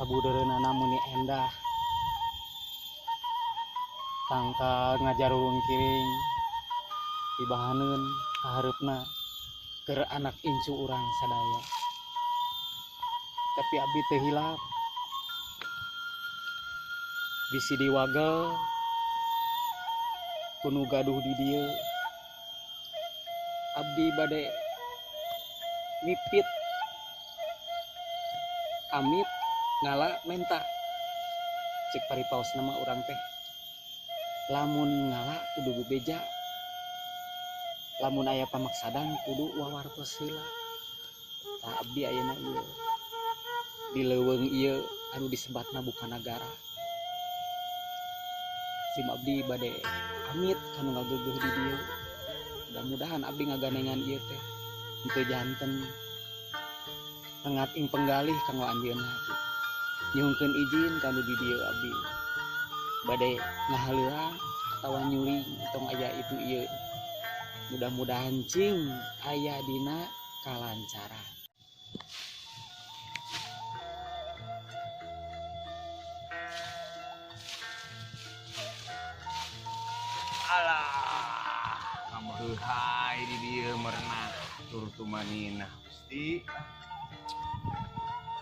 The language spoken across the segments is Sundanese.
Sabudeureunana meni endah. Tangkal ngajarurungkiring pibahaneun kahareupna keur anak incu urang sadaya. Tapi abdi teu hilap. Bisi diwagel ku nu gaduh di dieu. Abdi bade mipit amit ngala menta. Cek paripaosna mah urang teh. Lamun ngala kudu bebeja, lamun aya pamaksadan kudu wawartos heula. Tah abdi ayeuna ieu di leuweung ieu anu disebatna bukan nagara. Sim abdi bade amit kanu ngageugeuh di dieu. Mudah-mudahan abdi ngaganengan ieu teh henteu janten rengat ing penggalih kanggo anjeunna. Nyuhunkeun izin kanu di dieu abdi bade ngahaleuang atawa nyuling tong aya itu ieu. Mudah-mudahan cing aya dina kalancaran. Alah, ngameuhai di dieu merenah tur tumaninah Gusti.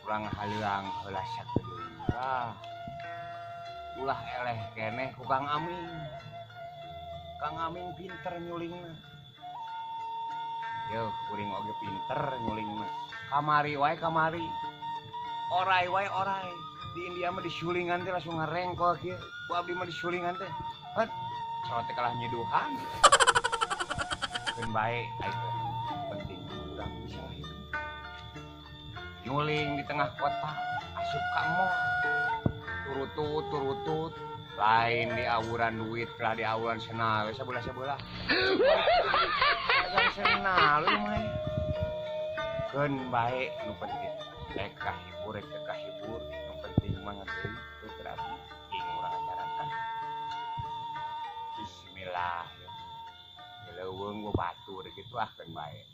Urang haleuang heula sakedeung. Ah. Ulah eleh keneh ku Kang Aming. Kang Aming pinter nyulingna. Yeuh, kuring oge pinter nyulingna. Kamari wae kamari. Orai wae orai. Di India mah disulingan teh langsung ngarengkol kieu. Ku abdi mah disulingan teh. Heuh, cerot teh kalah nyeduhan. Keun bae ai teh. Penting urang bisa hidup. Nyuling di tengah kota, asup ka mall. Turutut, turutut, lain di awuran duit, lah di awuran senal, sebelah-sebelah. Senal mah. Keun bae nu penting. Rek kahibur, rek teu kahibur, nu penting mah ngedeui teu berarti ing urang ajaran. Bismillah. Di leuweung batur kitu ah keun bae.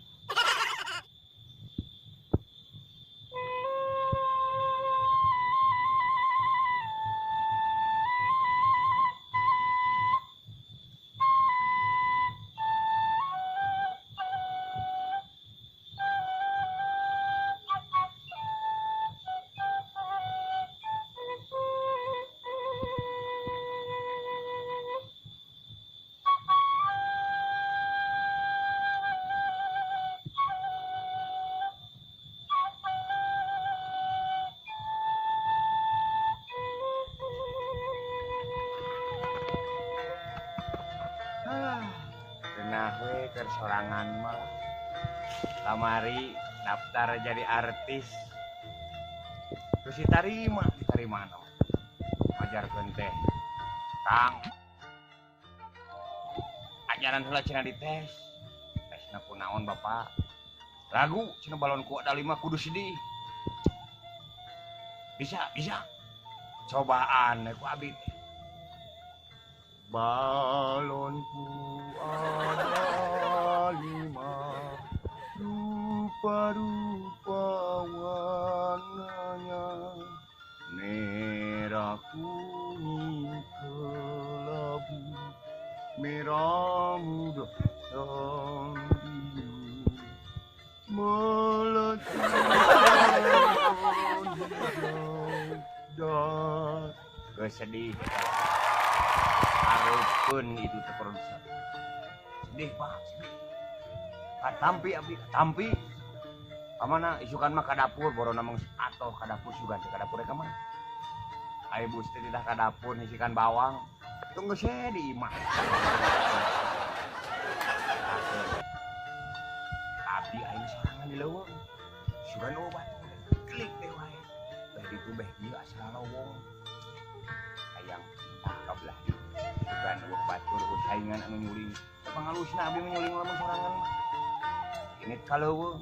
Keur sorangan mah lamari daftar jadi artis terus ditarima, ditarima nama ajarkeun teh Kang ajaran heula cenah dites tesna kunaon Bapak ragu cenah balonku ada 5 kudu sedih bisa bisa cobaan ku abdi teh. Balonku ada 5, rupa-rupa warnanya, merah kuning kelabu, merah muda dan biru, melati hijau dan kesedih. Hareupeun itu teh produser. Sedih Pak, sedih. Katampi abdi, katampi. Kamana isukan mah ka dapur, borona mah geus atoh ka dapur sugan teh ka dapur ka mana. Ai bus teh tah ka dapur ngisikan bawang. Tunggu geus di imah. Abdi aing sorangan di leuweung. Sugan eueuh batur. Klik teh wae. Beh ditu beh dieu asal lowong. Hayang pindah ka belah dieu. Sugan eueuh batur saingan anu nyuling. Pangalusna abdi nyuling lamun sorangan mah. Ini ka leuweung.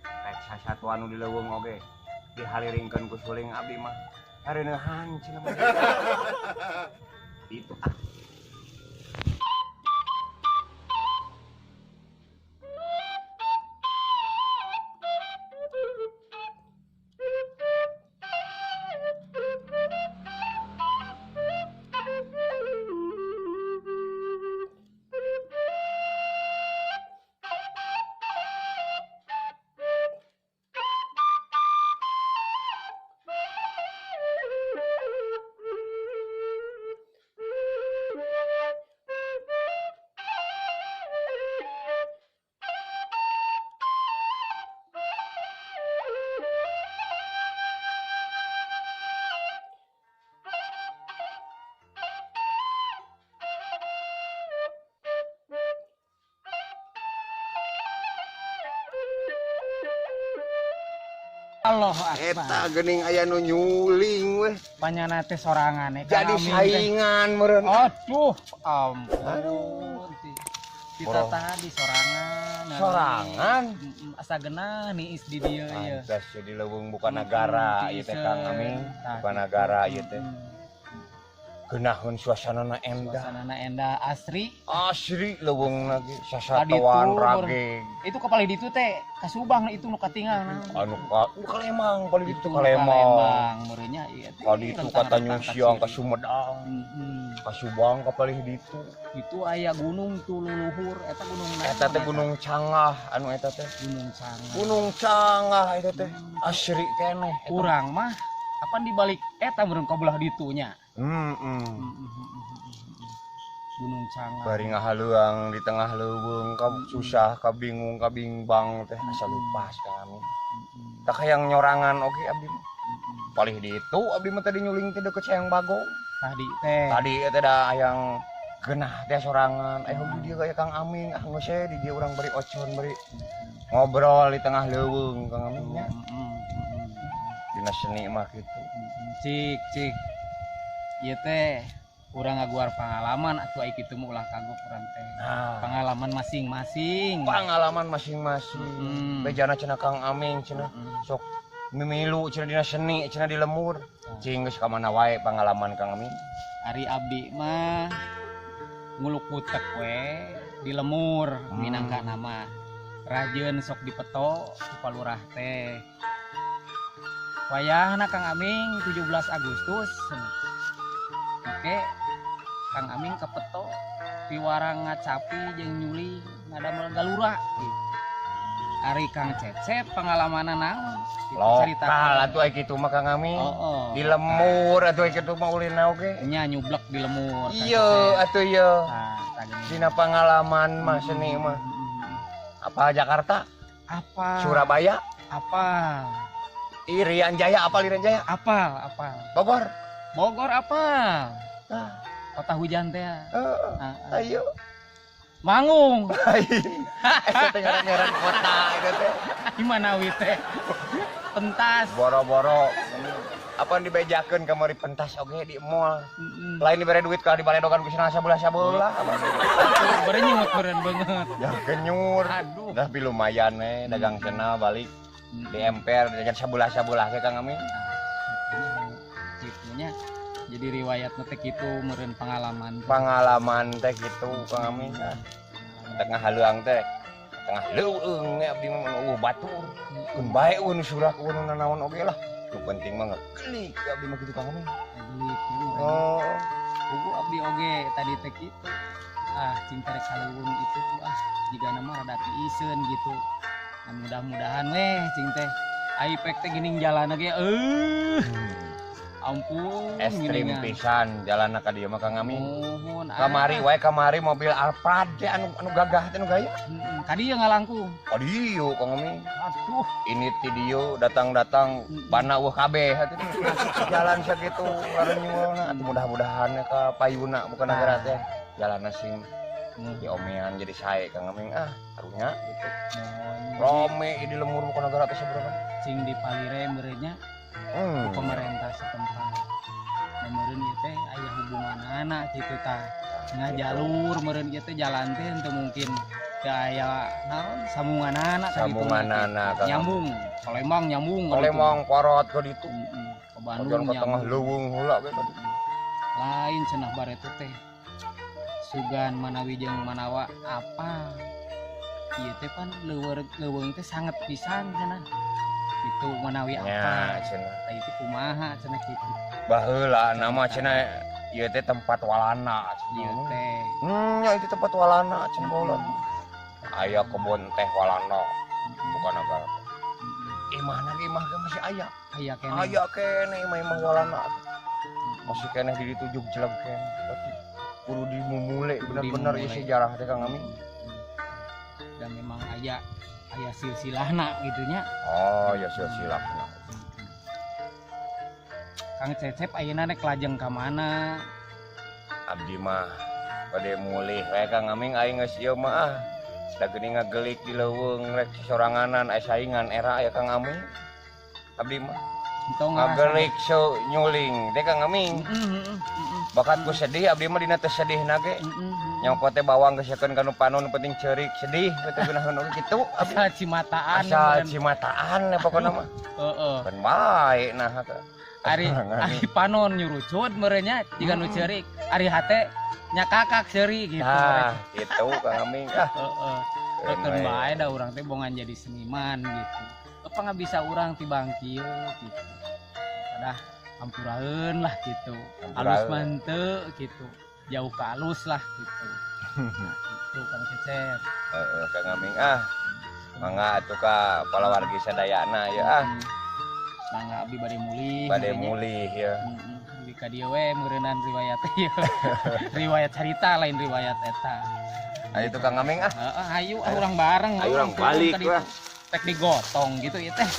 Rek sasatuan anu di leuweung oge dihaliringkeun ku suling abdi mah. Hareuneuhan cenah mah. Itu ah. Allah akbar. Eta geuning aya nu nyuling weh. Panyana teh sorangan eh. Jadi saingan meureun. Aduh, ampun. Aduh. Kita tadi sorangan. Sorangan. Asa genah niis di dieu ieu. Pantes jadi leuweung bukan nagara ieu teh Kang Aming. Bukan nagara ieu teh. Geunaheun suasanana endah. Suasanana endah asri. Asri leuweung lagi sasatoan rage. Itu kepala ditu teh ka Subang itu nu katingal. Anu ka Kalemang, paling ditu Kalemang. Meureunnya ieu teh. Ka ditu ka Tanjung Siang ka Sumedang. Ka Subang ka palih ditu. Itu aya gunung tuh luluhur eta gunung naon? Eta teh Gunung Cangah anu eta teh. Gunung Cangah. Gunung Cangah eta teh asri keneh. Urang mah apan dibalik eta meureun ka belah ditunya. Gunung Cangah. Bari ngahaleuang di tengah leuweung ka susah ka bingung ka bingbang teh asa lupas Kang Aming. Tah hayang nyorangan oge abdi mah. Palih ditu abdi mah tadi nyuling teh deukeut Sayang Bagong. Tadi teh. Tadi teh da hayang genah teh sorangan. Aya di dieu aya Kang Aming, ah geus we di dieu urang bari ocon bari ngobrol di tengah leuweung Kang Aming nya. Dina seni mah kitu. Cik cik. Ieu teh urang ngaguar pengalaman atuh ai kitu mah ulah kagok urang teh. Nah. Pengalaman masing-masing. Pengalaman masing-masing. Bejana cenah Kang Aming cenah sok mimilu cenah dina seni cenah di lemur. Cing geus ka mana wae pengalaman Kang Aming. Ari abdi mah nguluk butek we di lemur minangka nama. Rajeun sok dipeto ku palurah teh. Wayahna Kang Aming 17 Agustus. Oke, Kang Aming kepeto piwarang ngacapi jeung nyuli ngadamel galura gitu. Ari Kang Cecep pengalamanna naon? Lokal atuh ai kitu mah Kang Aming. Oh, oh. Di lemur atuh ai kitu mah ulinna oge. Nya nyublek di lemur. Iya atuh ieu. Tah, dina pengalaman mah seni mah. Apa Jakarta? Apa? Surabaya? Apa? Irian Jaya, apa Irian Jaya? Apal, apal. Bogor. Bogor apa? Nah. Kota hujan teh. Ayo. Mangung. Eta teh ngaran kota eta teh. Gimana wi teh? Pentas. Boro-boro. Apa dibejakeun kamari pentas oge di mall. Lain dibere duit kalau dibaledogan ku cenah sabelah-sabelah. Berenyut beureun beungeut. Ya kenyur. Aduh. Tapi lumayan we dagang cenah balik. Di emper jajan sabelah-sabelah ke Kang Aming. Gitunya. Jadi riwayat teh kitu meureun pengalaman. Pengalaman teh kitu Kang Aming. Tengah haleuang teh. Tengah leuweung abdi mah eueuh batur. Keun bae eueuh nu surak eueuh nu nanaon oge lah. Nu penting mah ngegelik abdi mah kitu Kang Aming. Ngegelik. Oh, pugu abdi oge tadi teh kitu. Ah, cing tarek haleuweung itu tuh ah jigana mah rada tiiseun gitu. Nah, mudah-mudahan weh cing teh ai pek teh geuning jalanna ge ampun ekstrim pisan jalanna ka dieu mah Kang Aming. Nuhun. Kamari wae kamari mobil Alphard teh anu anu gagah teh anu gaya. Ka dieu ngalangkung. Ka dieu Kang Aming. Aduh, ini ti dieu datang-datang bana eueuh kabeh atuh. Jalan sakitu ngarenyulna atuh mudah-mudahan ka payuna bukan nagara teh. Jalanna sing diomean jadi sae Kang Aming ah karunya gitu. Rame di lemur bukan nagara teh sebenarnya. Cing di palire meureunnya. Pemerintah setempat. Nah, meureun ieu teh aya hubunganana kitu tah. Nah, jalur meureun ieu teh jalan teh henteu mungkin teu aya naon sambunganana ka ditu. Sambunganana nyambung. Palembang nyambung ka ditu. Palembang parot ka ditu. Ka Bandung ka tengah leuweung heula we ka ditu. Lain cenah bareto teh. Sugan manawi jeung manawa apa? Ieu teh pan leuweung teh sanget pisan cenah. Itu manawi apa cenah tah itu kumaha cenah kitu. Baheula nama cenah ieu teh tempat walana ieu teh. Nya itu tempat walana cenah baheula. Aya kebun teh walana bukan nagara. Imahna ge imah ge masih aya. Aya keneh. Aya keneh imah-imah walana. Masih keneh di ditu jug-jeleg keneh. Berarti kudu dimumule bener-bener ieu sejarah teh Kang Aming. Dan memang aya aya silsilahna gitunya. Oh, ya silsilahna. Kang Cecep ayeuna rek lajeng ka mana? Abdi mah bade mulih we Kang Aming aing geus ieu mah ah. Da geuning ngagelik di leuweung rek soranganan aya saingan era aya Kang Aming. Abdi mah. Entong ngarasa. Ngagelik so nyuling teh, Kang Aming. Bakat ku sedih abdi mah dina teh sedih nage. Nyokot teh bawang geuseukeun kanu panon, penting ceurik sedih teh geunaheun oge kitu abdi. Asal cimataan. Asal cimataan ya pokona mah. Kan bae nah ka. Ari ari panon nyurucut merenya jiga nu ceurik. Ari hate nyakakak seuri gitu. Nah, gitu, Kang Aming, ah. Heeh. Keun Keun bae da urang teh bongan jadi seniman gitu. Apa nggak bisa urang tibang kieu gitu. Dah hampuraeun lah gitu. Halus Hampuraeun. Mah henteu gitu. Jauh ke halus lah gitu. Gitu, Kang Cecep. Heeh, Kang Aming, ah. Mangga atuh ka palawargi sadayana ya, ah. Mangga, abdi bade mulih. Bade merenya. Mulih ya. Heeh. Di ka dieu we meureunnan riwayat ieu. Riwayat carita, lain riwayat eta. Ayo tuh, Kang Aming, ah. Heeh, ayo ah, urang bareng. Ayo urang turun balik ka ditu. lah. Tek digotong gitu ya teh.